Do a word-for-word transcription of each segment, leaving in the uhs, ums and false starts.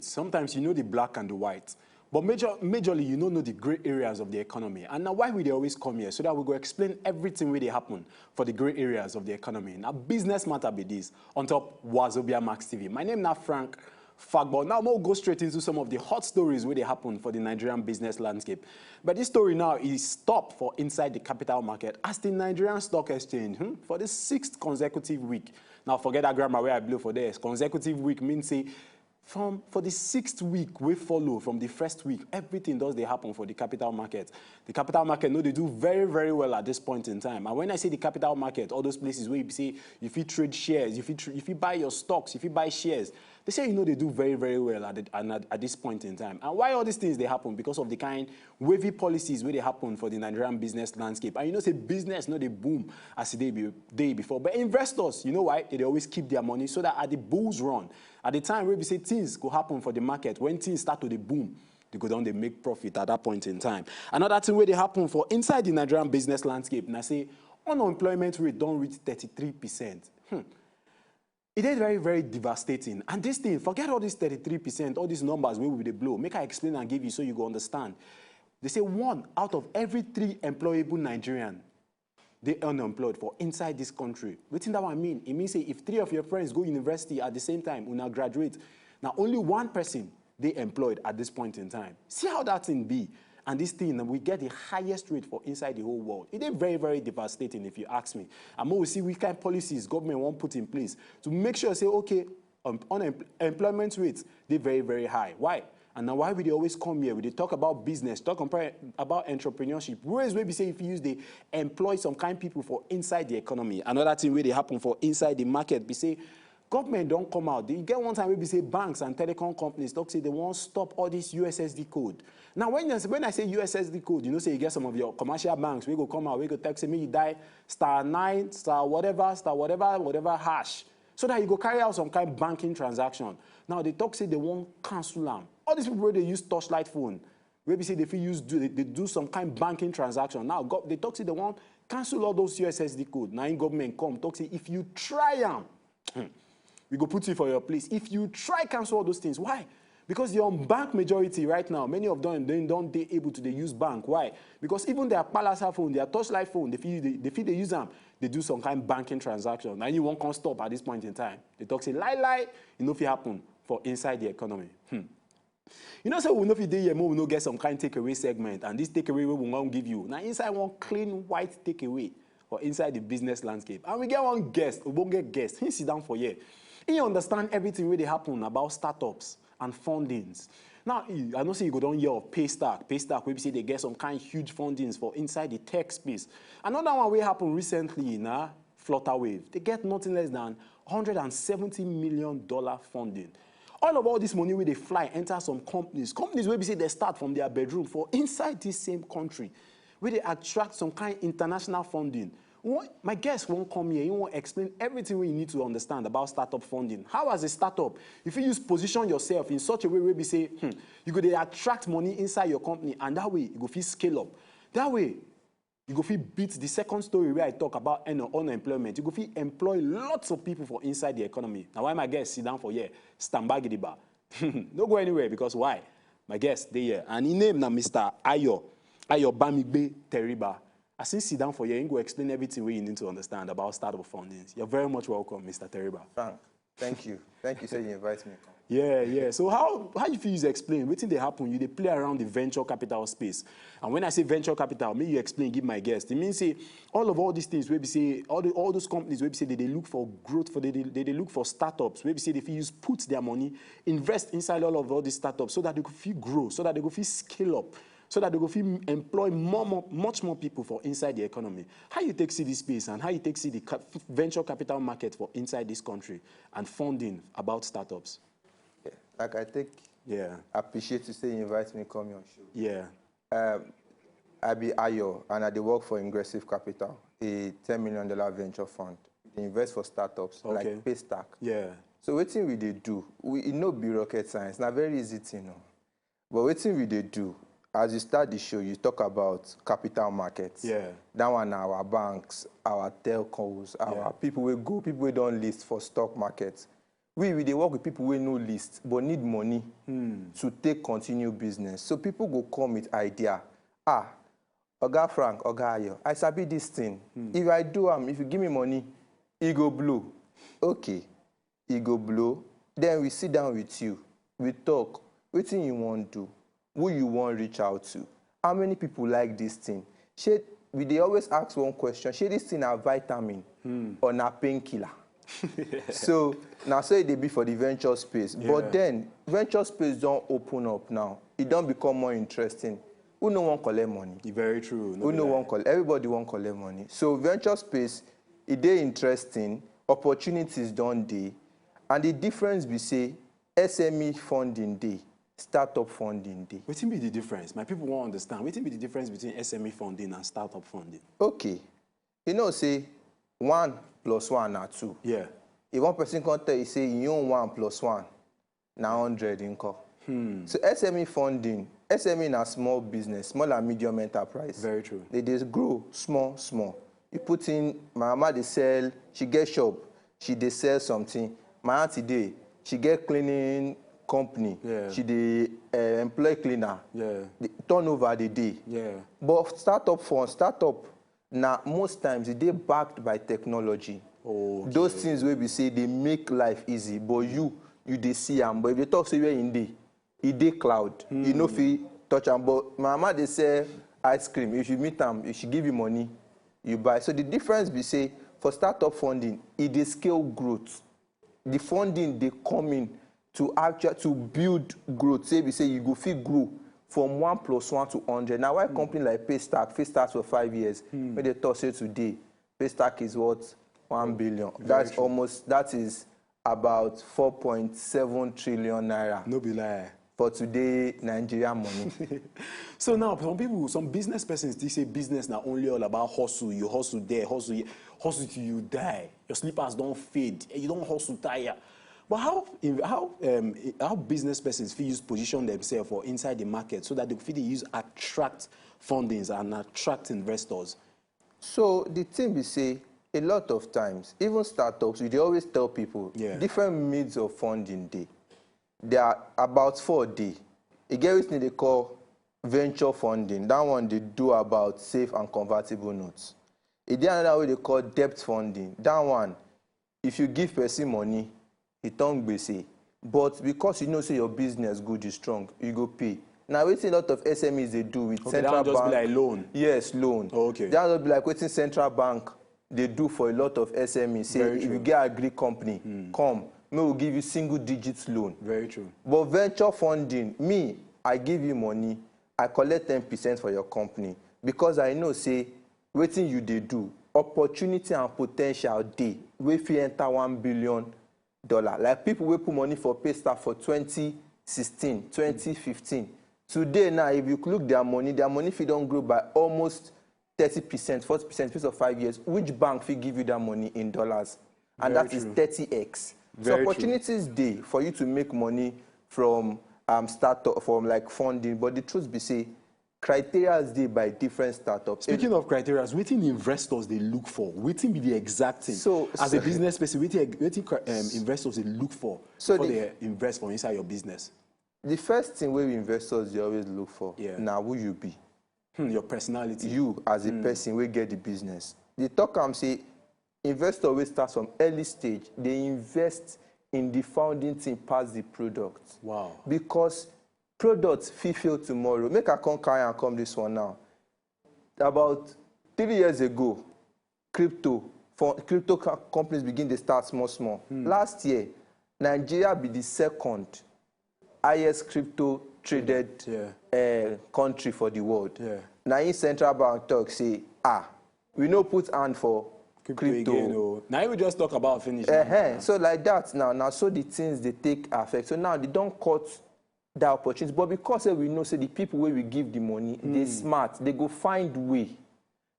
Sometimes you know the black and the white, but major, majorly you no know the gray areas of the economy. And now why we dey always come here, so that we go explain everything wey dey happen for the gray areas of the economy. Now business matter be this on top Wazobia Max T V. My name na Frank Fagbo. Now we'll go straight into some of the hot stories wey dey happen for the Nigerian business landscape. But this story now is top for inside the capital market as the Nigerian Stock Exchange, hmm, for the sixth consecutive week. Now forget that grammar where I blew for there. Consecutive week means say from, for the sixth week wey follow from the first week, everything does dey happen for the capital market. The capital market no dey do very, very well at this point in time. And when I say the capital market, all those places where you say you fit trade shares, you fit tr-, you fit buy your stocks, you fit buy shares, they say you know they do very, very well at, the, and at, at this point in time. And why all these things dey happen? Because of the kind wavy policies wey dey happen for the Nigerian business landscape. And you know say business no dey boom as e dey be, dey before. But investors, you know why? They dey always keep their money so that at the bulls run, at the time wey be say things go happen for the market, when things start to dey boom, they go don dey make profit at that point in time. Another thing wey dey happen for inside the Nigerian business landscape na say unemployment rate don reach thirty-three percent. Hmm. E dey very, very devastating. And this thing, forget all these thirty-three percent, all these numbers wey we dey blow. Make I explain and give you so you go understand. They say one out of every three employable Nigerian dey unemployed for inside this country. Wetin that one mean? E mean say if three of your friends go university at the same time, una graduate, na only one person dey employed at this point in time. See how that thing be. And this thing, we get the highest rate for inside the whole world. E dey very, very devastating if you ask me. And we see which kind policies government wan put in place to make sure say, okay, um, unemployment rate dey very, very high. Why? And now why we dey always come here, we dey talk about business, talk compare about entrepreneurship, ways wey be say if you use dey employ some kind people for inside the economy. Another thing wey dey happen for inside the market be say government don come out. E get one time wey be say banks and telecom companies talk say they wan stop all this U S S D code. Now when, when I say U S S D code, you know say you get some of your commercial banks wey go come out, wey go talk say make you die star nine, star whatever, star whatever, whatever hash, so that you go carry out some kind banking transaction. Now they talk say they wan cancel am. All these people wey dey use torchlight phone, wey be say they fit use do, they, they do some kind banking transaction. Now go, they talk say they wan cancel all those U S S D code. Now in government come talk say if you try am, hmm, we go put you for your place. If you try cancel all those things, why? Because the unbanked majority right now, many of them, they don't dey able to dey use bank. Why? Because even their palasa phone, their torchlight phone, they fit, they, they fit dey use am, they do some kind banking transaction. Now you wan come stop at this point in time. They talk say lie lie, e no fit happen for inside the economy. Hmm. You know say we no fit dey here make we no get some kind takeaway segment, and this takeaway wey we wan give you na inside one clean white takeaway for inside the business landscape. And we get one guest, ogbonge guest, he sit down for here. He understand everything wey dey happen about startups and fundings. Now, I know say you go don hear of Paystack. Paystack wey be say they get some kind huge fundings for inside the tech space. Another one wey happen recently na Flutterwave. They get nothing less than hundred and seventy million dollar funding. All of all this money wey dey fly enter some companies, companies wey be say they start from their bedroom for inside this same country, wey dey attract some kind international funding. My guest wan come here, he wan explain everything wey you need to understand about startup funding. How as a startup, if you use position yourself in such a way wey be say, hmm, you go dey attract money inside your company, and that way you go fit scale up. That way, you go fit beat the second story where I talk about un-, unemployment. You go fit employ lots of people for inside the economy. Now why my guest sit down for here, stand by gidigba. No go anywhere, because why? My guest dey here, and his name na Mister Ayo, Ayo Bamigbe Teriba. As he sit down for here, he go explain everything wey you need to understand about startup fundings. You're very much welcome, Mister Teriba. Frank, thank you. Thank you say you invite me come. Yeah, yeah. So how, how you fit use explain wetin dey happen? You dey play around the venture capital space. And when I say venture capital, make you explain, give my guest. It means say all of all these things wey be say, all the, all those companies wey be say they dey look for growth, for they dey, they dey look for startups wey be say they fit use put their money, invest inside all of all these startups so that they go fit grow, so that they go fit scale up, so that they go fit employ more, more, much more people for inside the economy. How you take see this space, and how you take see the cap-, venture capital market for inside this country and funding about startups? Yeah, like I take, yeah, appreciate you say you invite me come your show. Yeah. Um, I be Ayo, and I dey work for Ingressive Capital, a ten million dollar venture fund. We dey invest for startups, okay, like Paystack. Yeah. So wetin we dey do, we, e no be rocket science, na very easy thing o. But wetin we dey do, as you start the show, you talk about capital markets. Yeah. That one na our banks, our telcos, our, yeah, people wey go, people wey don list for stock market. We, we dey work with people wey no list but need money to take continue business. So people go come with idea. Ah, Oga Frank, Oga Ayo, I sabi this thing. If I do am, if you give me money, e go blow. Okay, e go blow. Then we sit down with you, we talk. Wetin you wan do? Who you wan reach out to? How many people like this thing? Shey, we dey always ask one question, shey this thing na vitamin or na painkiller? So na so e dey be for the venture space. But then venture space don open up now. E don become more interesting. Who no wan collect money? E very true. Who no wan collect? Everybody wan collect money. So venture space, e dey interesting. Opportunities don dey. And the difference be say S M E funding dey, startup funding dey. Wetin be the difference? My people wan understand. Wetin be the difference between S M E funding and startup funding? Okay, you know say one plus one na two. Yeah. If one person come tell you say you own one plus one na hundred, nko. So S M E funding, S M E na small business, small and medium enterprise. Very true. They dey grow small, small. You put in, my mama dey sell, she get shop, she dey sell something. My aunty dey, she get cleaning company, Yeah. she dey uh, employ cleaner. Yeah. The turnover dey dey. Yeah. But startup fund, startup na most times e dey backed by technology. Okay. Those things wey be say dey make life easy, but you, you dey see am. But if they talk say where e dey, e dey cloud. You no fit touch am. But my mama dey sell ice cream. If you meet am, if she give you money, you buy. So the difference be say for startup funding, e dey scale growth. The funding dey come in to actually to build growth. Say be say you go fit grow from one plus one to hundred. Na why company like Paystack fit start for five years. Make they talk say today, Paystack is worth one billion. That's almost, that is about four point seven trillion naira No be lie. for today Nigeria money. So now, some people, some business persons, they say business na only all about hustle. You hustle there, hustle here, hustle till you die. Your slippers don fade. You don hustle tire. But how in- how um, how business persons fit use position themselves for inside the market so that they fit dey use attract fundings and attract investors? So the thing be say, a lot of times, even startups, we dey always tell people Yeah. different means of funding dey. There are about four dey. E get wetin they call venture funding. That one dey do about safe and convertible notes. E dey another way they call debt funding. That one, if you give person money, e turn gbese. But because you know say your business good, you strong, you go pay. Now wetin a lot of S M Es dey do with Okay, that central one just bank. Be like loan. Yes, loan. Okay. That just be like wetin central bank dey do for a lot of S M Es. Say Very if you true. Get agri company, come, make we give you single digit loan. Very true. But venture funding, me, I give you money, I collect ten percent for your company because I know say wetin you dey do, opportunity and potential dey wey fit enter one billion dollar. Like people wey put money for Paystack for twenty sixteen, twenty fifteen. Today now, if you look their money, their money fit don grow by almost thirty percent, forty percent, space of five years. Which bank fit give you that money in dollars? And Very that is true. Thirty x. So Very true. Opportunities dey for you to make money from um, startup, from like funding. But the truth be say, criteria dey by different startups. Speaking of criteria, wetin investors dey look for? Wetin be the exact thing? So- As a so- business person, wetin wetin cri- um, investors dey look for So before the- they invest for inside your business? The first thing wey investors dey always look for Yeah. na who you be. Hmm, your personality. You as a person wey get the business. They talk am say investor wey start from early stage dey invest in the founding team pass the product. Wow. Because product fit fail tomorrow. Make I come carry am come this one now. About three years ago, crypto for crypto co- companies begin dey start small small. Last year, Nigeria be the second highest crypto traded Yeah. uh, country for the world. Yeah. Na im central bank talk say, ah, we no put hand for Crypto crypto. Again, oh. Now we just talk about finish. Uh-huh. So like that now, now so the things they take effect. So now they don't cut that opportunity. But because say we know say the people where we give the money, they smart, they go find way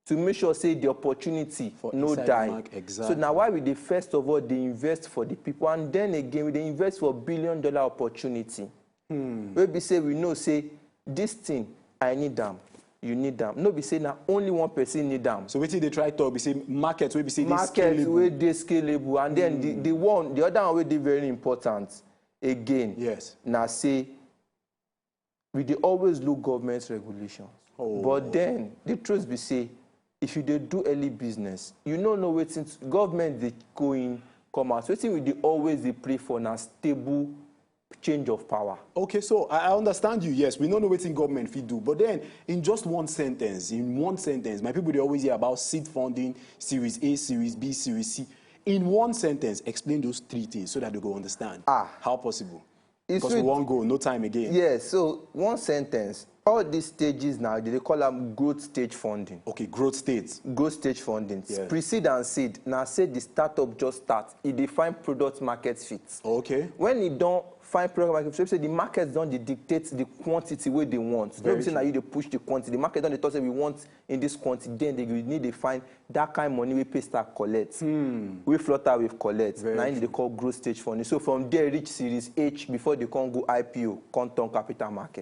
to make sure say the opportunity For no inside the die. market, So exactly. Now why we dey first of all they invest for the people, and then again we dey invest for billion dollar opportunity. Wey be say we know say this thing I need am. you need am. No be say na only one person need am. So wetin dey try talk be say market wey be say dey Market wey scalable. Dey scalable, and then the the one the other one wey dey very important again Yes. Na say we dey always look government regulations. Oh. But then the truth be say if you dey do early business, you no know wetin government dey go in come out. Wetin we dey always dey pray for na stable change of power. Okay, so I I understand you. Yes, we no know wetin government fit do, but then in just one sentence, in one sentence, my people dey always hear about seed funding, Series A, Series B, Series C. In one sentence, explain those three things so that they go understand. Ah. How possible? It's Because we sweet. Wan go, no time again. Yes, so one sentence, all these stages now, they dey call am growth stage funding. Okay, growth stage. Growth stage funding. Yeah. Pre-seed and seed, na say the startup just start, e dey find product market fit. Okay. When e don find product market fit, say the market don dey dictate the quantity wey dey want. No Very be say na true. You dey push the quantity. The market don dey talk say we want in this quantity, then they go need dey find that kind money wey Paystack collect, wey Flutterwave collect. Very Na im dey call growth stage funding. So from there reach Series H before they come go I P O, come turn capital market.